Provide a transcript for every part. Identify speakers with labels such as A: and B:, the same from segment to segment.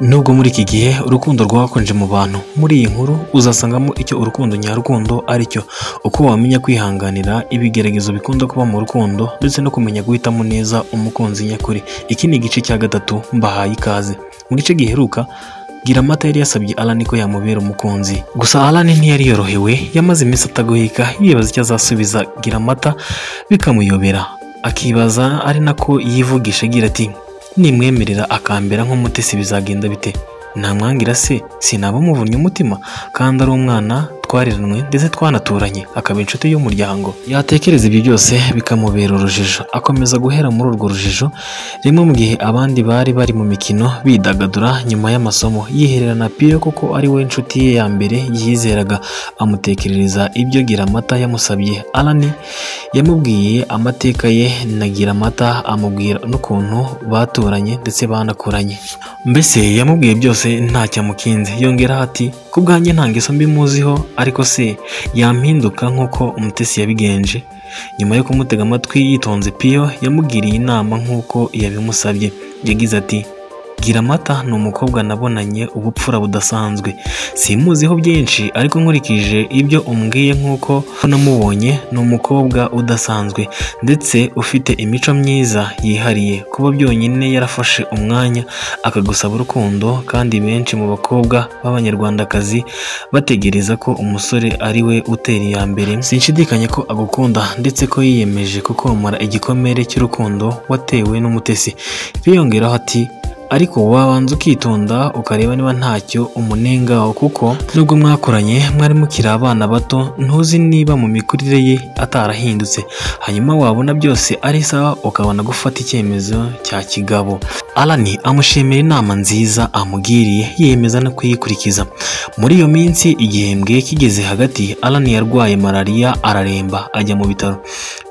A: Nubwo muri iki gihe urukundo rwakonje mu bantu, muri iyi nkuru uzasangamo icyo urukundo nyarukundo ari cyo, uko wamenya kwihanganira ibigeragezo bikunda kuba mu rukundo, ndetse no kumenya guhitamo neza umukunzi nyakuri. Iki ni igice cya gatatu, mbahaye ikaze. Mu gice giheruka Giramata yari yasabye Alan ko yamubera umukunzi, gusa Alan ntiyari yorohewe. Yamaze iminsi atagoheka yibaza icyo azasubiza Giramata bikamuyobera, akibaza ari nako yivugisha agira ati: nimwemerera akambera nk'umutesi bizagenda bite? Namwangira se sinaba muvunnye umutima, kandi ari umwana twariranwe ndetse twanaturanye, akaba inshuti y'umuryango. Yatekereza ibyo byose bikamubera urujijo, akomeza guhera muri urwo rujijo. Rimwe mu gihe abandi bari bari mu mikino bidagadura nyuma y'amasomo, yihererana Piyo kuko ari we inshuti ye ya mbere yizeraga, amutekerereza ibyo Giramata yamusabye. Alan yamubwiye amateka ye na Giramata, amubwira n'ukuntu baturanye ndetse banakuranye, mbese yamubwiye byose ntacyo amukinze. Yongeraho ati: ku bwanjye nta ngeso mbi muziho, ariko se yampinduka nk'uko Umutesi yabigenje? Nyuma yo kumutega amatwi yitonze, Piyo yamugiriye inama nk'uko yabimusabye. Yagize ati: Giramata ni umukobwa nabonanye ubupfura budasanzwe, simuziho byinshi, ariko nkurikije ibyo umbwiye nk'uko namubonye, ni umukobwa udasanzwe ndetse ufite imico myiza yihariye. Kuba byonyine yarafashe umwanya akagusaba urukundo, kandi benshi mu bakobwa b'abanyarwandakazi bategereza ko umusore ari we utera iya mbere, sinshidikanya ko agukunda ndetse ko yiyemeje kukomora igikomere cy'urukundo watewe n'Umutesi. Biyongeraho ati: ariko wabanza ukitonda ukareba niba ntacyo umunengaho, kuko nubwo mwakoranye mwari mukiri abana bato, ntuzi niba mu mikurire ye atarahindutse. Hanyuma wabona byose ari sawa ukabona gufata icyemezo cya kigabo. Alan amushimira inama nziza amugiriye, yiyemeza no kuyikurikiza. Muri iyo minsi igihembwe kigeze hagati, Alan yarwaye malariya araremba ajya mu bitaro.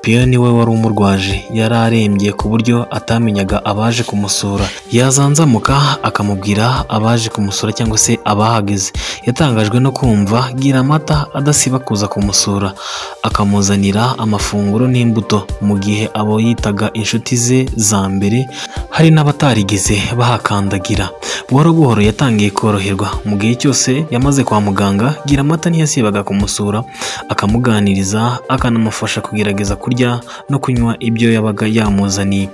A: Piyo niwe wari umurwaje, yari arembye ku buryo atamenyaga abaje kumusura. Yazanzamuka akamubwira abaje kumusura cyangwa se abahageze. Yatangajwe no kumva Giramata adasiba kuza kumusura, akamuzanira amafunguro n'imbuto, mu gihe abo yitaga inshuti ze za mbere hari n'abatarigeze bahakandagira. Buhoro buhoro yatangiye koroherwa. Mu gihe cyose yamaze kwa muganga, Giramata ntiyasibaga kumusura, akamuganiriza, akanamufasha kugerageza kurya no kunywa ibyo yabaga yamuzaniye.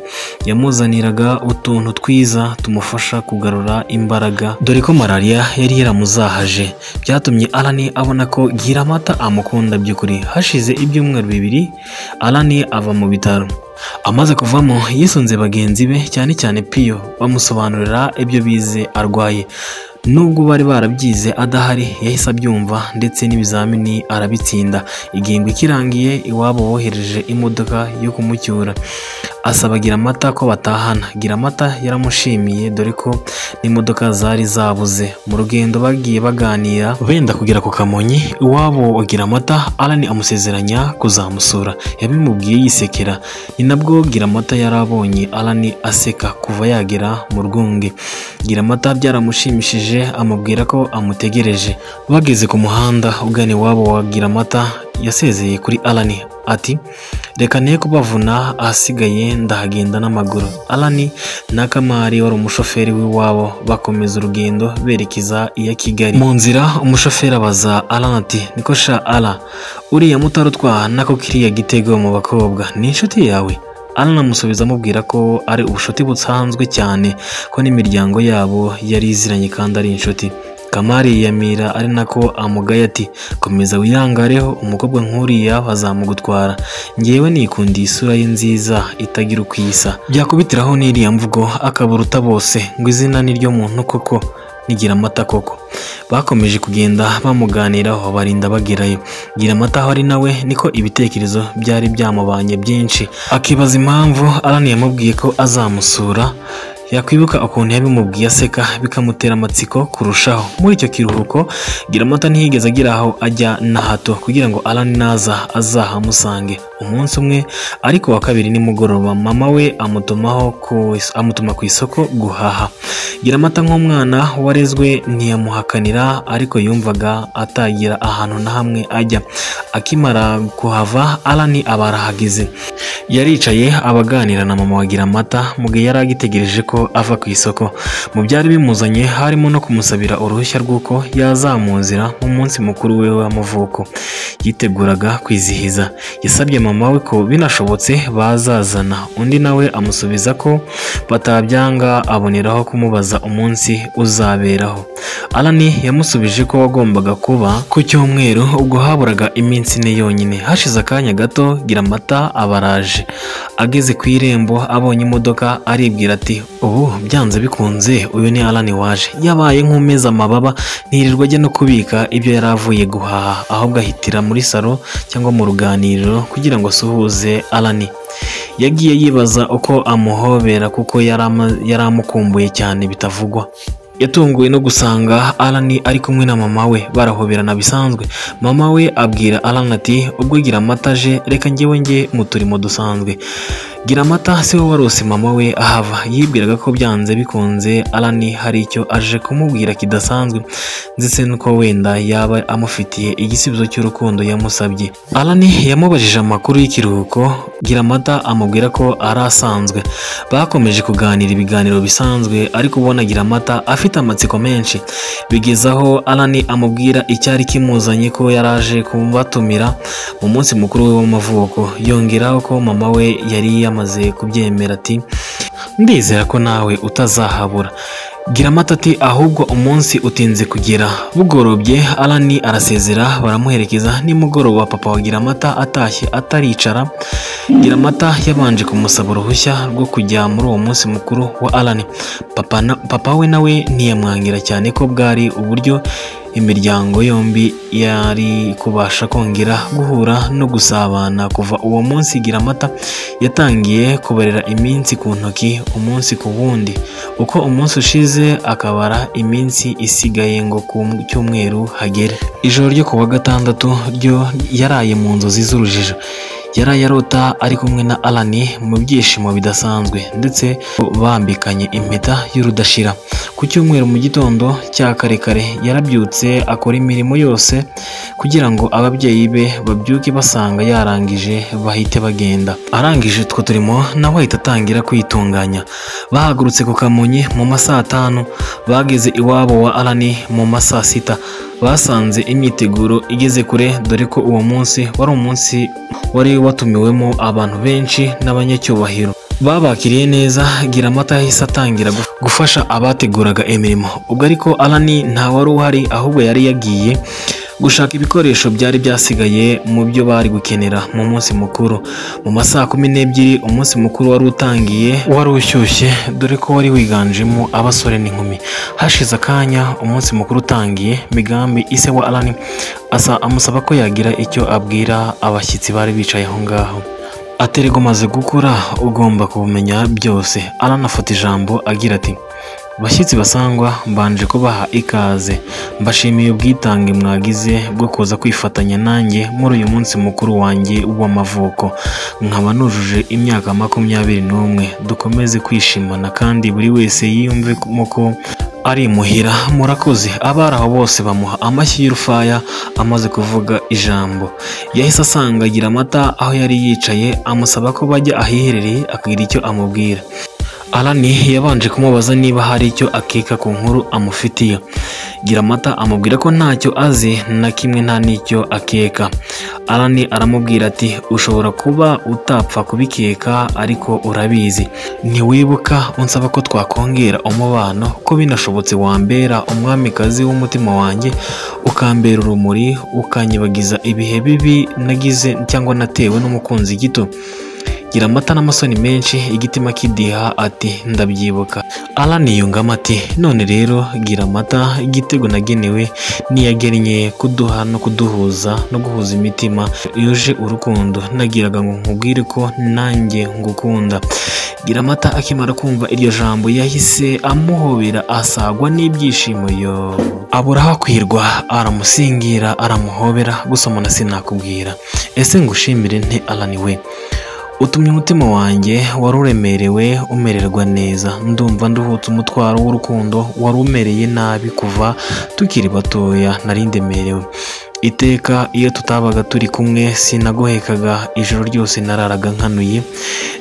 A: Yamuzaniraga utuntu twiza tumufasha kugarura imbaraga, dore ko malariya yari yaramuzahaje. Byatumye Alan abona ko Giramata amukunda by'ukuri. Hashize ibyumweru 2 Alan ava mu bitaro. Amaze kuvamo yisunze bagenzi be, cyane cyane Piyo, bamusobanurira ibyo bize arwaye. Nubwo bari barabyize adahari, yahise abyumva ndetse n'ibizamini arabitsinda. Igihembwe kirangiye iwabo bohereje imodoka yo kumucyura, asaba Giramata ko batahana. Giramata yaramushimiye, dore ko n'imodoka zari zabuze. Mu rugendo bagiye baganira benda kugera ku Kamonyi iwabo wa Giramata, Alan amusezeranya kuzamusura. Yabimubwiye yisekera. Ni nabwo Giramata yarabonye Alan aseka kuva yagera mu rwunge. Giramata byaramushimishije, amubwira ko amutegereje. Bageze ku muhanda ugana iwabo wa Giramata, yasezeye kuri Alan ati: reka nte kubavuna, ahasigaye ndahagenda n'amaguru. Alan na Kamari wari umushoferi w'iwabo bakomeza urugendo berekeza iya Kigali. Mu nzira umushoferi abaza Alan ati: niko sha Alan, uriya mutarutwa nako kiriya gitego mu bakobwa ni inshuti yawe? Alan amusubiza amubwira ko ari ubushuti busanzwe cyane, ko n'imiryango yabo yari iziranye kandi ari inshuti. Kamari yiyamira ari nako amugaye ati: komeza wirangareho, umukobwa nk'uriya bazamugutwara, ngewe nikundiye isura ye nziza itagira uko isa. Byakubitiraho n'iriya mvugo akaburuta bose, ngo izina ni ryo muntu koko, ni Giramata koko. Bakomeje kugenda bamuganiraho barinda bagerayo. Giramata aho ari nawe niko ibitekerezo byari byamubanye byinshi, akibaza impamvu Alan yamubwiye ko azamusura. Yakwibuka ukuntu yabimubwiye aseka, bikamutera amatsiko kurushaho. Muri icyo kiruhuko Giramata ntiyigeze agira aho ajya na hato kugira ngo Alan naza azahamusange. Umunsi umwe ariko wa kabiri nimugoroba, mama we amutuma ku isoko guhaha. Giramata nk'umwana warezwe ntiyamuhakanira, ariko yumvaga atagira ahantu na hamwe ajya. Akimara kuhava Alan aba arahageze. Yaricaye abaganira na mama wa Giramata mu gihe yari agitegereje ko ko ava ku isoko. Mu byari bimuzanye harimo no kumusabira uruhushya rw'uko yazamuzira mu munsi mukuru we w'amavuko yiteguraga kwizihiza. Yasabye mama we ko binashobotse bazazana, undi nawe amusubiza ko batabyanga, aboneraho kumubaza umunsi uzaberaho. Alan yamusubije ko wagombaga kuba ku cyumweru, ubwo haburaga iminsi ine yonyine. Hashize akanya gato Giramata abaraje, ageze ku irembo abonye imodoka aribwira ati ubu byanze bikunze uyu ni Alan waje. Yabaye nk'umeza amababa, ntirirwa ajya no kubika ibyo yari avuye guhaha, ahubwo ahitira muri salo cyangwa mu ruganiriro kugira ngo asuhuze Alan. Yagiye yibaza uko amuhobera kuko yari amukumbuye cyane bitavugwa. Yatunguwe no gusanga Alan ari kumwe na mama we barahoberana bisanzwe. Mama we abwira Alan ati ubwo Giramata aje reka njyewe njye mu turimo dusanzwe. Giramata si we warose mama we ahava, yibwiraga ko byanze bikunze Alan hari icyo aje kumubwira kidasanzwe, ndetse nuko wenda yaba amufitiye igisubizo cy'urukundo yamusabye. Alan yamubajije amakuru y'ikiruhuko, Giramata amubwira ko ari asanzwe. Bakomeje kuganira ibiganiro bisanzwe, ariko ubona Giramata afite amatsiko menshi. Bigezaho Alan amubwira icyari kimuzanye, ko yaraje kubatumira mu munsi mukuru we w'amavuko. Yongeraho ko mama we yari yamaze kubyemera, ati ndizera ko nawe utazahabura. Giramata ati ahubwo umunsi utinze kugera. Bugorobye Alan arasezera baramuherekeza. Nimugoroba papa wa Giramata atashye ataricara, Giramata yabanje kumusaba uruhushya rwo kujya muri uwo munsi mukuru wa Alan. Papa we nawe ntiyamwangira cyane ko bwari uburyo imiryango yombi yari kubasha kongera guhura no gusabana. Kuva uwo munsi Giramata yatangiye kubarira iminsi ku ntoki, umunsi ku wundi. Uko umunsi ushize akabara iminsi isigaye ngo ku cyumweru hagere. Ijoro ryo kuwa gatandatu ryo yaraye mu nzozi z'urujijo. Yaraye arota ari kumwe na Alan mu byishimo bidasanzwe, ndetse bambikanye impeta y'urudashira. Ku cyumweru mu gitondo cya kare kare yarabyutse akora imirimo yose kugira ngo ababyeyi be babyuke basanga yarangije bahite bagenda. Arangije utwo turimo nawe ahita atangira kwitunganya. Bahagurutse ku Kamonyi mu ma 5:00, bageze iwabo wa Alan mu ma 6:00. Basanze imyiteguro igeze kure, dore ko uwo munsi wari umunsi wari watumiwemo abantu benshi n'abanyacyubahiro. Babakiriye neza. Giramata yahise atangira gufasha abateguraga imirimo. Ubwo ariko Alan nta wari uhari, ahubwo yari yagiye gushaka ibikoresho byari byasigaye mu byo bari gukenera mu munsi mukuru. Mu ma 12:00 umunsi mukuru wari utangiye, wari ushyushye dore ko wari wiganjemo abasore n'inkumi. Hashize akanya umunsi mukuru utangiye, Migambi ise wa Alan asa amusaba ko yagira icyo abwira abashyitsi bari bicaye aho ngaho. Aterega umaze gukura ugomba kubumenya byose. Alan afata ijambo agira ati bashyitsi basangwa, mbanje kubaha ikaze, mbashimiye ubwitange mwagize bwo kuza kwifatanya nanjye muri uyu munsi mukuru wanjye w'amavuko. Nkaba nujuje imyaka 21. Dukomeze kwishimana kandi buri wese yiyumvemo ko ari imuhira. Murakoze. Abari aho bose bamuha amashyi y'urufaya. Amaze kuvuga ijambo yahise asanga Giramata aho yari yicaye, amusaba ko bajya ahiherereye akagira icyo amubwira. Alan yabanje kumubaza niba hari icyo akeka ku nkuru amufitiye. Giramata amubwira ko ntacyo azi na kimwe, nta n'icyo akeka. Alan aramubwira ati ushobora kuba utapfa kubikeka ariko urabizi, ntiwibuka unsaba ko twakongera umubano, ko binashobotse wambera umwamikazi w'umutima wanjye, ukambera urumuri, ukanyibagiza ibihe bibi nagize cyangwa natewe n'umukunzi gito. Giramata n'amasoni menshi, igitima kidiha ati ndabyibuka. Alan yungamo ati none rero Giramata, igitego nagenewe niyagennye kuduha no kuduhuza no guhuza imitima yuje urukundo, nagiraga ngo nkubwire ko nanjye ngukunda. Giramata akimara kumva iryo jambo yahise amuhobera asagwa n'ibyishimo, yo abura aho akwirwa, aramusingira aramuhobera. Gusomana sinakubwira, ese ngushimire nte Alan we? Utumye umutima wanjye wari uremerewe umererwa neza, ndumva nduhutse umutwaro w'urukundo wari umereye nabi kuva tukiri batoya, nari ndemerewe. Iteka iyo tutabaga turi kumwe sinagohekaga, ijoro ryose nararaga nkanuye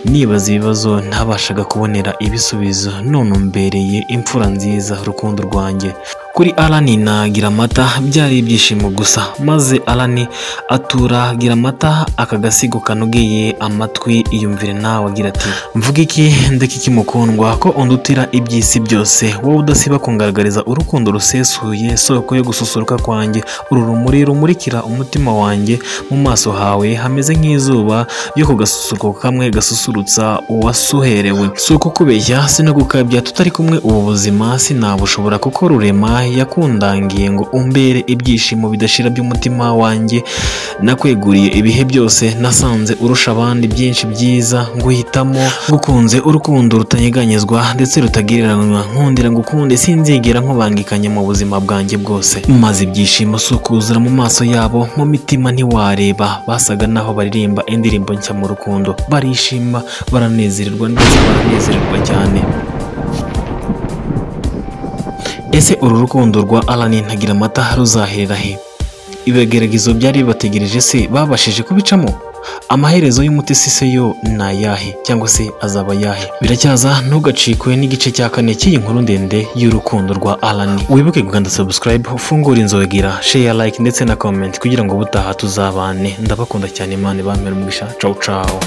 A: nibaza ibibazo ntabashaga kubonera ibisubizo, none umbereye imfura nziza rukundo rwanjye. Kuri Alani na Giramata byari ibyishimo gusa, maze Alani atura Giramata aka gasigo kanogeye amatwi, iyumvire nawe agira ati: mvuga iki ndeka iki mukundwa, ko undutira iby'isi byose, wowe udasiba kungaragariza urukundo rusesuye, soko yo gususuruka kwanjye, uru rumuri rumurikira umutima wanjye, mu maso hawe hameze nk'izuba ryo ku gasusuruko kamwe gasusurutsa uwasuherewe. Si ukukubeshya si no gukabya, tutari kumwe ubu buzima sinabushobora, kuko Rurema yakundangiye ngo umbere ibyishimo bidashira by'umutima wanjye, nakweguriye ibihe byose, nasanze urusha abandi byinshi byiza, nguhitamo ngukunze urukundo rutanyeganyezwa ndetse rutagereranywa, nkundira ngukunde sinzigera nkubangikanya mu buzima bwanjye bwose. Maze ibyishimo si ukuzura mu maso yabo, mu mitima ntiwareba, basaga naho baririmba indirimbo nshya mu rukundo, barishima baranezererwa ndetse baranezererwa cyane. Ese uru rukundo rwa Alani na Giramata ruzaherera he? Ibigeragezo byari bibategereje se babashije kubicamo? Amaherezo y'Umutesi se yo ni ayahe, cyangwa se azaba ayahe? Biracyaza, ntugacikwe n'igice cya kane cy'iyi nkuru ndende y'urukundo rwa Alani. Wibuke gukanda subscribe, ufungure inzogera, share, like ndetse na comment kugira ngo ubutaha tuzabane. Ndabakunda cyane, Imana ibamere umugisha. Ciao ciao.